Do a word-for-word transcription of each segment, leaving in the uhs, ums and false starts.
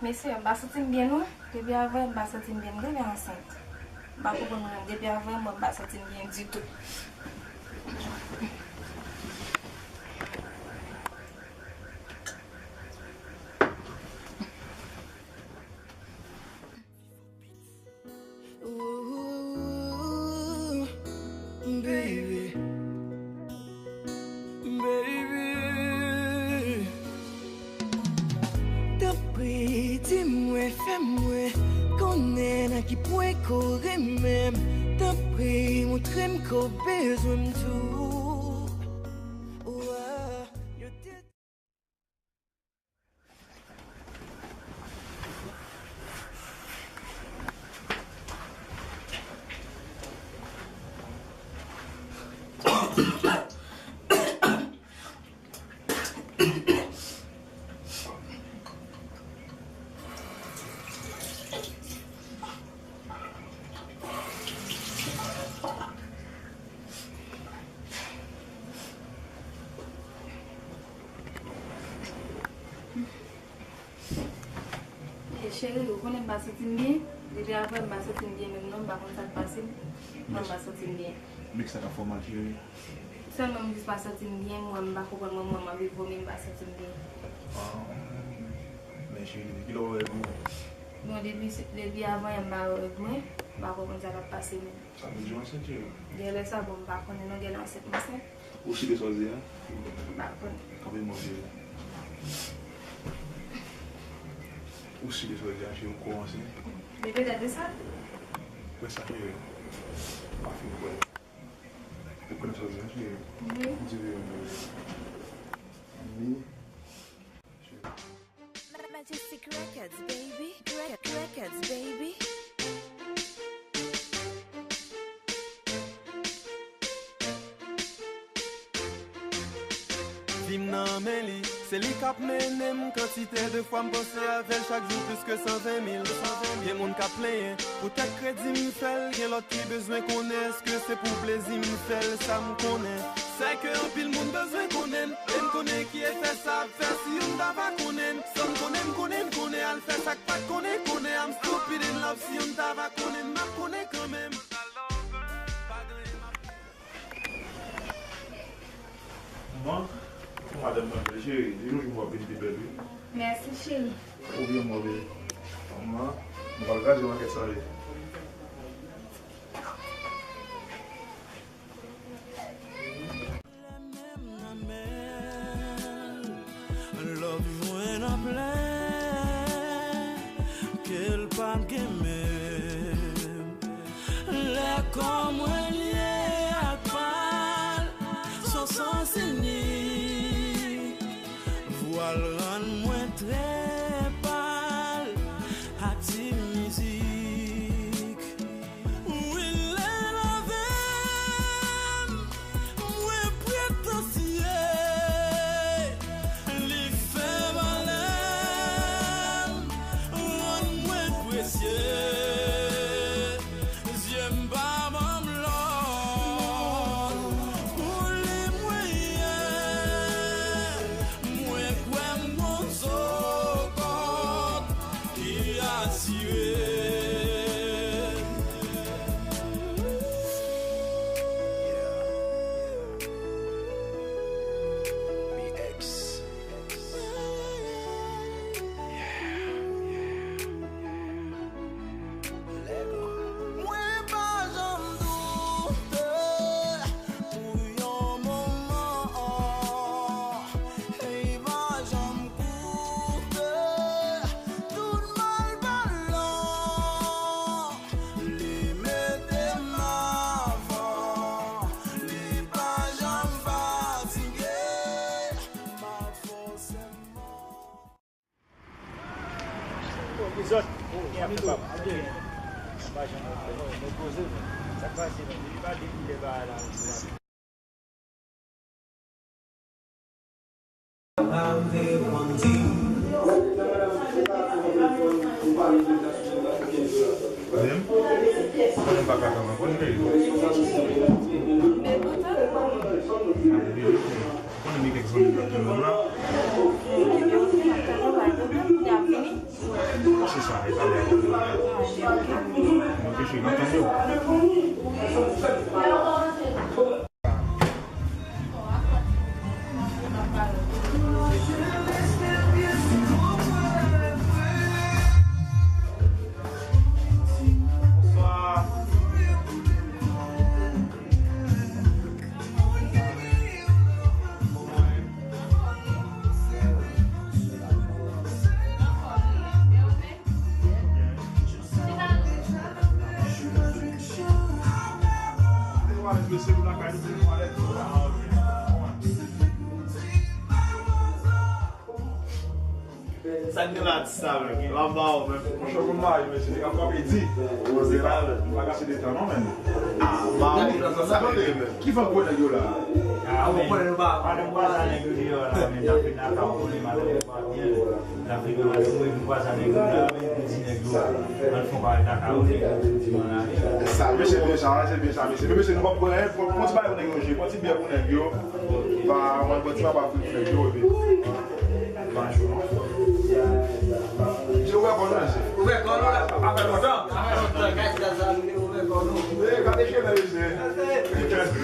Mesye, m pa santi m byen non. Depi avanyè m pa santi m byen, m genlè ansent. M pa konprann mwen, depi avanyè m pa santi m byen ditou. Ooh, baby, baby. Tanpri, di mwen, fè mwen konnen nan ki pwen ke w renmen m. Tanpri, montre m ke w bezwen m tou. Ooh, ah, yo te E cheri, ou konnen m pa santi m byen. Depi avanyè m pa santi m byen menm non, m pa konn sa k pase m. Non, m pa santi m byen. Men ki sa k ap fè w mal, cheri? Sèlman m jis pa santi m byen, mwen m pa konprann mwen, mwen m anvi vomi, m pa santi m byen. Ah, men cheri, depi kilè w wè rèv ou? Bon, depi, depi avanyè m pa wè rèv mwen, m pa konprann sa k ap pase menm. Sa vle di w ansent, cheri? Genlè sa, bon, m pa konnen non, genlè ansent m ansent. Ou chire sa w di a? M pa konnen. Kanpe m wè w, cheri. Ou chire sa w di a, cheri, ou kwè w ansent? Men petèt se sa. Kwè sa, cheri. M pa fin kwè. Ou konnen sa w di a, cheri? Wi. Di vre, wi. Wi. Majestic Records, baby. Rec-, Records, baby. Vi m nan men li, se li k ap mennen m. Kantite de fwa m panse avè l chak jou plis ke san ven mil. Gen moun k ap plenyen poutèt kredi m fè l, gen lòt ki bezwen konnen èske se pou plezi m fè l. Sa m konnen, se ke anpil moun bezwen konnen m, e m konnen ki efè sa ap fè si youn ta va konnen m. San m konnen, m konnen, m konnen, al fè sa k pa t konnen, konnen. I'm stupid in love, si youn ta va konnen m, m ap konnen kanmenm. Manman, pou madanm mwen bèl, cheri, de jou an jou w ap vin pi bèl, wi. Mèsi, cheri. Ou byen, mon bebe. Manman, m pral kraze makèt sa, wi. Love mwen ap lè ke l pa gen menm. Lè kò mwen lye ak pa l, s on sans inik. Vwa l rann mwen trè pal ak ti mizik. Wi, lè l avè m, mwen pretansyè. Li fè valè m, rann mwen presye. Zye m pa ban m lòt, pou li mwen ye. Mwen kwè m gon sokòt ki asire. Mwen pa janm doute pou yon moman, e pa janm koute tout mal balan. Li mete m avan, li pa janm fatige, m ap fòse m. Zòt, gen ap fè pa. Pa janm ap fè. Nou poze nou. Sa k pase menm? Depi pa depi lè bagay la. Menm? Mwen pa ka tann ankò, cheri. Konnen gen kèk zanmi k ap tann menm la. Se sa, e pa byen. Mwen peze nan tan yo. Bonswa. Sa k gen la di sa menm? L ap ba w menm. Monchè, pou m marye, mesye, li ap frape di. Monchè, la, m pa kase de tan non, menm. Ah, ba w. Sa k gen menm? Ki fè w kwè nèg yo la? Ah, men, pa de kwaza nèg yo deyò la, men, n ap vin lakay ou, li malere pa byen. N ap vin malere, mwen vin kwaza nèg yo la, men, m di nèg yo, ann fè yon parèt lakay ou, nèg yo di m ann ale. Sa, mesye, byen sa, se byen sa, mesye. Men, mesye, nou p ap pran anyen, pran, pran ti bagay pou nèg yo, je, pran ti byè pou nèg yo. Pa, mwen, mwen, ti papa Frik fè yo, epi. Ban jou, non. Misye ouvè kò nou, mesye. Ouvè kò nou, la. Apre lontan. Apre lontan, guys, guys, la, ouvè kò nou. Ey, gade cheve, mesye.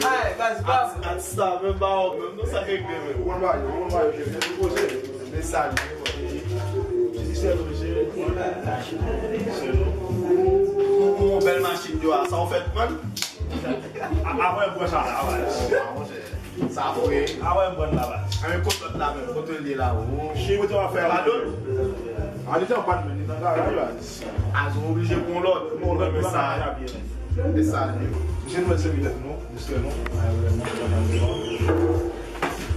Ay, guys, guys. At, at sa, menm ba w, menm non, sa regle, menm. Ou konn ba yo, ou konn ba yo, cheve, se poze. Se sa, li, se se nou, se nou. Ou, ou, bèl machin yo a, sa w fèt pran? A, apre, pran sa la, apre. Sa fre. A wè m pran la baz. A men kot lòt la menm, kote l ye la, o. Cheri, kote w ap fè a? Padon? A, li te anpann, men li nan garaj, baz. A, zon oblije pran lòt. Pran lòt, men sa. Men sa, li. Misye nou mèt seri tèt nou, distrè nou. A, vrèman, vrèman, vrèman.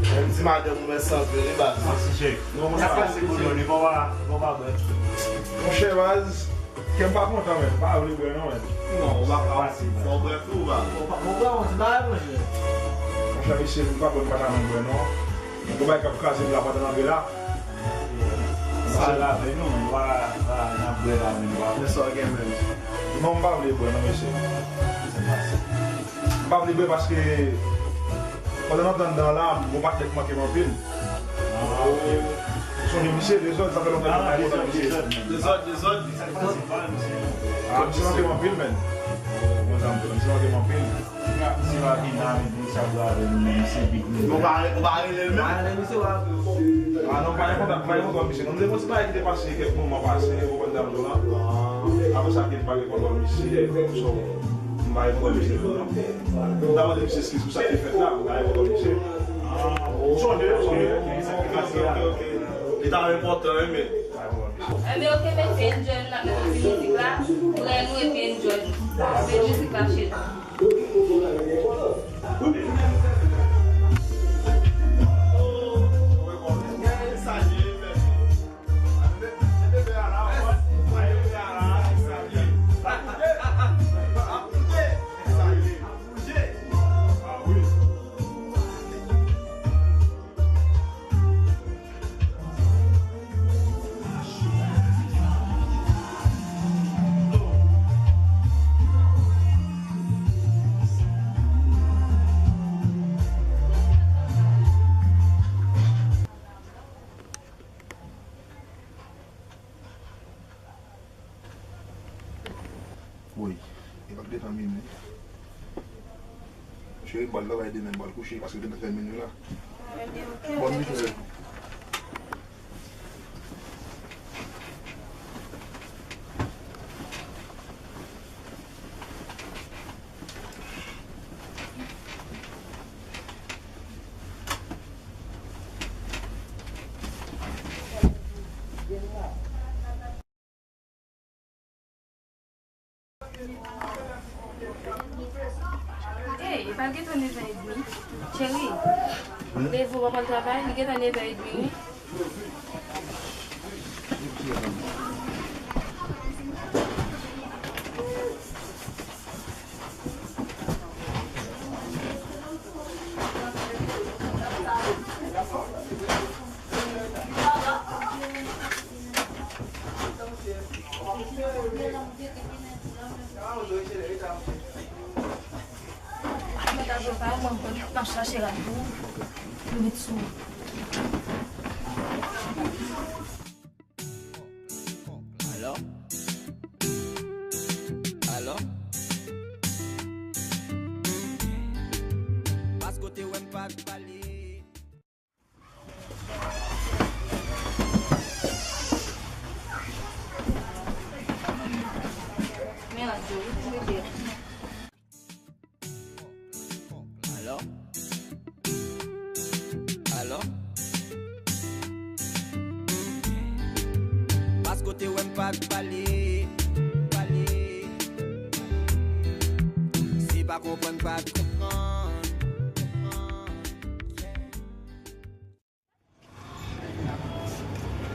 Menm ti madanm ou mèt santre li, baz. Mèsi, cheri. Sa pase pou nou, li bon pa, bon pa bwè. Monchè, baz. Kè m pa kontan, men. M pa vle bwè, non, men. Non, ou pa ka. Fò w bwè tou, ba. Ou pa, ou pa yon ti bagay, monchè. Monchè, mesye, m pa konn pa ta nan bwè, non. Yon bagay k ap kraze m la pandan n ap bwè la. Sa la, men, non, men, pa, pa, n ap bwè la, men, pa. Men sa w gen, men. Non, m pa vle bwè, non, mesye. M pa vle bwè paske pandan n ap tann dan la, m gon patnè k manke m anpil. Ah, ok. Ou sonje misye, Dezòd, sa fè lontan m pa kontan misye. Dezòd, Dezòd. Ah, misye manke m anpil, men. Bon, sa m di, misye manke m anpil. Misye pa vin la, men misye ap gade nou, men misye big nou. Ou pa, ou pa rele l menm? Ah non, m pa gen kontak, m pa gen kontak misye. Non, m te gon ti bagay ki te pase kèk moman pase, ou konprann sa m di w la. Apre sa, m pa gen kontak misye, so, m pa gen kontak misye tou, non. M ta mande misye eskiz pou sa ki fèt la, m ta reponn misye. Ah, ou sonje, ou sonje. Li ta enpòtan, wi, men. Enben, oke, mesye, enjoy, n ap mete ti mizik la. Prè nou epi enjoy. Mete mizik la, cheri. Woy, e pa t gentan minui. Cheri, m pral travay demen, m pral kouche, paske l gentan fè minui la. Bòn nuit, cheri. Ey, e pa l gentan nevè edmi? Cheri, leve w pa pral travay, li gentan nevè edmi, wi. Mwen ta pral mwen, mwen, m ap chache rad pou ou. Mwen met sou. Alò? Alò? Paske w te wè m pa t pale, pale. Se pa konprann pa t konprann.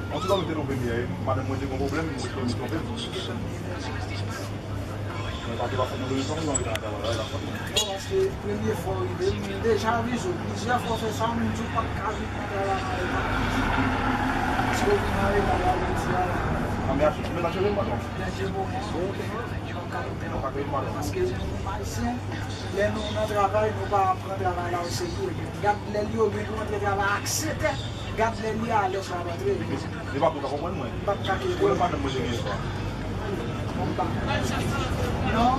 An tou ka, nou te twonpe m yè wi. Madanm mwen te gen pwoblèm, mwen te twonpe m. Mwen pa te pase nan rezo, mwen antre nan travay la, la fòt mwen. Non, paske premye fwa w rive, m deja avize w plizyè fwa w fè sa, m di w pa t ka vin nan travay la. Paske w vin an reta la, jodi a la. A, men achte, men achte, men achte. Paske nou, nou ayisyen, lè nou nan travay, nou pa pran travay la oserye. Gad lè l yo gen pou antre travay ak sèt è, gad lè li alè sa ap antre. Li pa pou ka konprann mwen. Pap ka ke pwoblèm madanm mwen te gen sa. Non.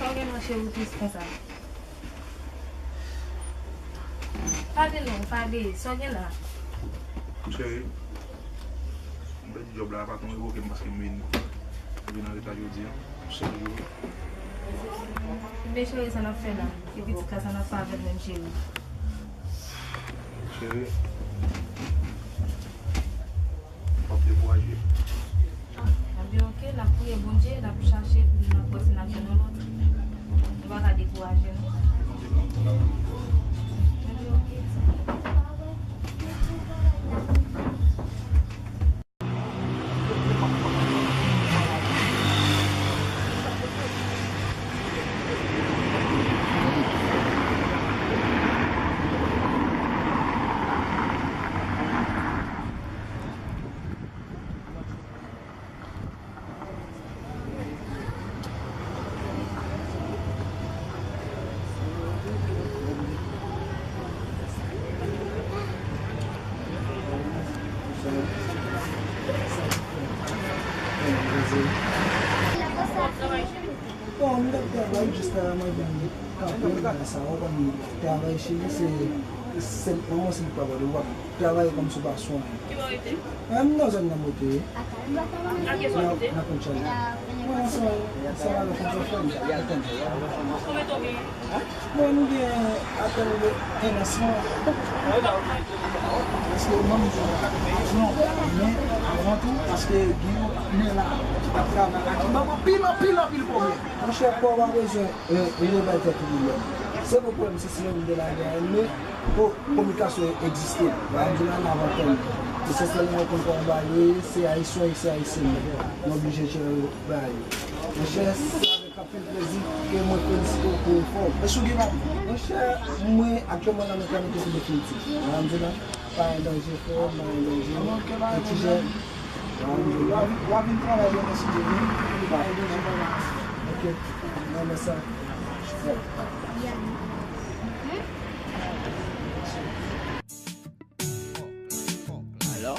Sa w gen nan cheri w tris konsa? Pale non, pale. Sa w gen la? Cheri, m pèdi djòb la, patwon revoke m paske m vin, m vin an reta jodi a. Sèl jou. Men cheri, sa n ap fè la? E pitit la, sa n ap fè avè l menm, cheri? Cheri, pa dekouraje. Ebyen, oke, n ap priye Bondye, n ap chache, n ap wè si n ap jwenn yon lòt. Nou pa ka dekouraje, non. Ebyen, oke. Bon, m t ap travay jis la, mwen vin kanpe, sa w konn travay cheri, se, se senpman se pa vre, w ap travay kòmsi w pa swen. Menm nan zòn nan mwen te ye. Nan, nan Kontchali. Mwen ansanm, ansanm avèk yon jèn fanm. Mwen, nou gen apèn de en an san. Paske mwen, non, men avan tou, paske gen yon patnè la ki t ap travay la, ki ban mwen anpil, anpil, anpil pwoblèm. Monchè, kò w pa bezwen, e, e, bay tèt ou pwoblèm. Se pou pwoblèm, se si yon de la gè, men, o, kominikasyon egziste. Ba m di la, n avantaj. E se sèlman konn kòman ba yo ye, se ayisyen, se ayisyen. Nou oblije jere ba yo. Monchè, se avèk anpil plezi ke mwen felisite w pou efò w. Monchè, mwen aktyèlman nan matènite pou definitif. Ba m di la, pa gen danje frè m, pa gen danje. Yon ti jèn. Ba m di la. W a vin travay demen si Dye vle. Pa gen danje. Ok. Mwen renmen sa. Alò?